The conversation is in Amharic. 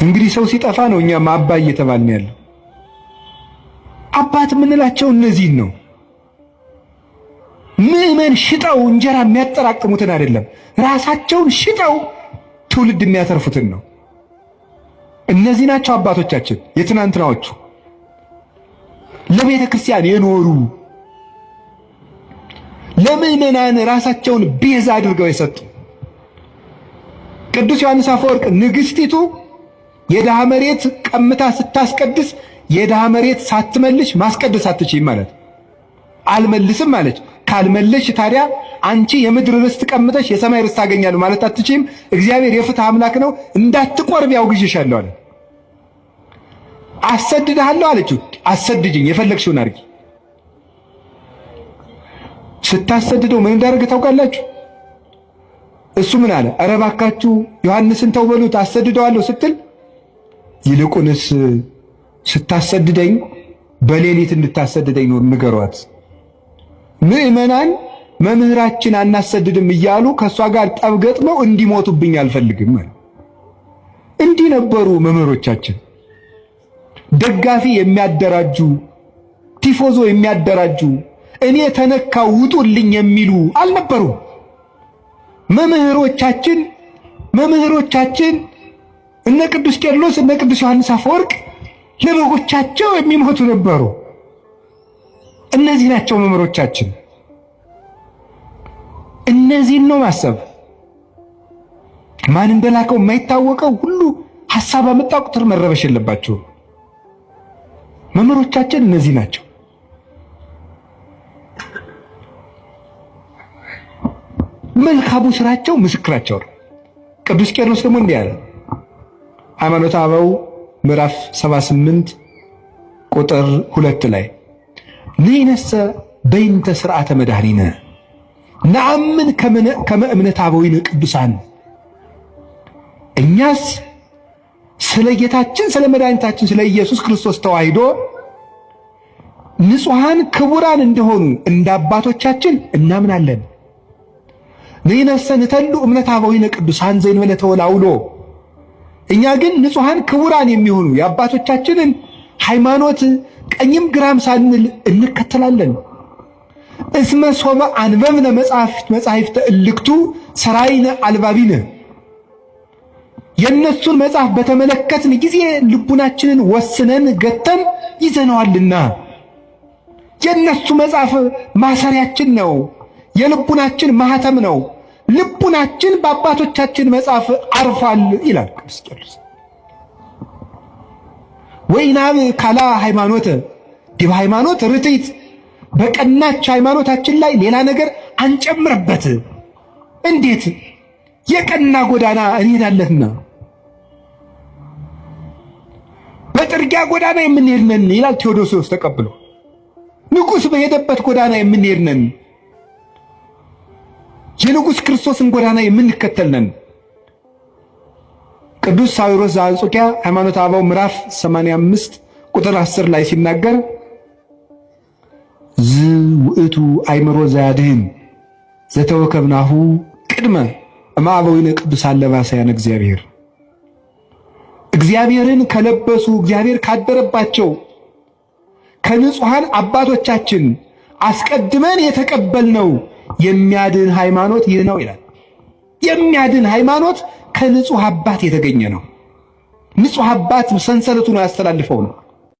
እንግዲህ ሰው ሲጠፋ ነው እኛም አባ እየተባልን ያለው። አባት የምንላቸው እነዚህን ነው። ምዕመን ሽጠው እንጀራ የሚያጠራቅሙትን አይደለም፣ ራሳቸውን ሽጠው ትውልድ የሚያተርፉትን ነው። እነዚህ ናቸው አባቶቻችን፣ የትናንትናዎቹ ለቤተ ክርስቲያን የኖሩ፣ ለምዕመናን ራሳቸውን ቤዛ አድርገው የሰጡ። ቅዱስ ዮሐንስ አፈወርቅ ንግስቲቱ የድሃ መሬት ቀምታ ስታስቀድስ የድሃ መሬት ሳትመልሽ ማስቀደስ አትችይም ማለት፣ አልመልስም አለች። ካልመለሽ ታዲያ አንቺ የምድር ርስት ቀምተሽ የሰማይ ርስት ታገኛለሁ ማለት አትችይም። እግዚአብሔር የፍትህ አምላክ ነው፣ እንዳትቆርብ ያውግዤሻለሁ አለ። አሰድድሃለሁ አለችው። አሰድጅኝ፣ የፈለግሽውን አድርጊ። ስታሰድደው ምን እንዳደረገ ታውቃላችሁ? እሱ ምን አለ? ኧረ እባካችሁ ዮሐንስን ተው በሉት አሰድደዋለሁ ስትል፣ ይልቁንስ ስታሰድደኝ በሌሊት እንድታሰድደኝ ነው ንገሯት። ምዕመናን መምህራችን አናሰድድም እያሉ ከእሷ ጋር ጠብ ገጥመው እንዲሞቱብኝ አልፈልግም አለ። እንዲህ ነበሩ መምህሮቻችን። ደጋፊ የሚያደራጁ፣ ቲፎዞ የሚያደራጁ፣ እኔ ተነካው ውጡልኝ የሚሉ አልነበሩም። መምህሮቻችን እነ ቅዱስ ቄርሎስ፣ እነ ቅዱስ ዮሐንስ አፈወርቅ ለበጎቻቸው የሚሞቱ ነበሩ። እነዚህ ናቸው መምህሮቻችን። እነዚህን ነው ማሰብ። ማን እንደላከው የማይታወቀው ሁሉ ሐሳብ አመጣ ቁጥር መረበሽ የለባቸውም። መምህሮቻችን እነዚህ ናቸው። መልካሙ ስራቸው ምስክራቸው ነው። ቅዱስ ቄርሎስ ደግሞ እንዲህ አለ። ሃይማኖተ አበው ምዕራፍ 78 ቁጥር 2 ላይ ንሕነሰ በይንተ ስርዓተ መድኃኒነ ነአምን ከመ እምነት አበዊነ ቅዱሳን፣ እኛስ ስለ ጌታችን ስለ መድኃኒታችን ስለ ኢየሱስ ክርስቶስ ተዋሂዶ ንጹሐን ክቡራን እንደሆኑ እንደ አባቶቻችን እናምናለን። ንሕነሰ ንተሉ እምነት አበዊነ ቅዱሳን ዘእንበለ ተወላውሎ፣ እኛ ግን ንጹሐን ክቡራን የሚሆኑ የአባቶቻችንን ሃይማኖት ቀኝም ግራም ሳንል እንከተላለን። እስመ ሶበ አንበብነ መጻሕፍተ እልክቱ ሰራይነ አልባቢነ፣ የእነሱን መጽሐፍ በተመለከትን ጊዜ ልቡናችንን ወስነን ገተን ይዘነዋልና። የእነሱ መጽሐፍ ማሰሪያችን ነው፣ የልቡናችን ማህተም ነው። ልቡናችን በአባቶቻችን መጽሐፍ አርፏል ይላል ቅዱስ ቄርሎስ። ወኢናብ ካላ ሃይማኖተ ዲበ ሃይማኖት ርትዕት፣ በቀናች ሃይማኖታችን ላይ ሌላ ነገር አንጨምርበት። እንዴት የቀና ጎዳና እንሄዳለንና በጥርጊያ ጎዳና የምንሄድ ነን ይላል ቴዎዶሲዎስ ተቀብሎ። ንጉሥ በሄደበት ጎዳና የምንሄድ ነን። የንጉሥ ክርስቶስን ጎዳና የምንከተል ነን። ቅዱስ ሳዊሮስ ዘአንጾኪያ ሃይማኖተ አበው ምዕራፍ 85 ቁጥር 10 ላይ ሲናገር ዝ ውእቱ አእምሮ ዘያድህን ዘተወከብናሁ ቅድመ እምአበዊነ ቅዱሳን ለባሰያነ እግዚአብሔር፣ እግዚአብሔርን ከለበሱ፣ እግዚአብሔር ካደረባቸው ከንጹሐን አባቶቻችን አስቀድመን የተቀበልነው የሚያድን ሃይማኖት ይህ ነው ይላል። የሚያድን ሃይማኖት ከንጹህ አባት የተገኘ ነው። ንጹህ አባት ሰንሰለቱን ያስተላልፈው ነው።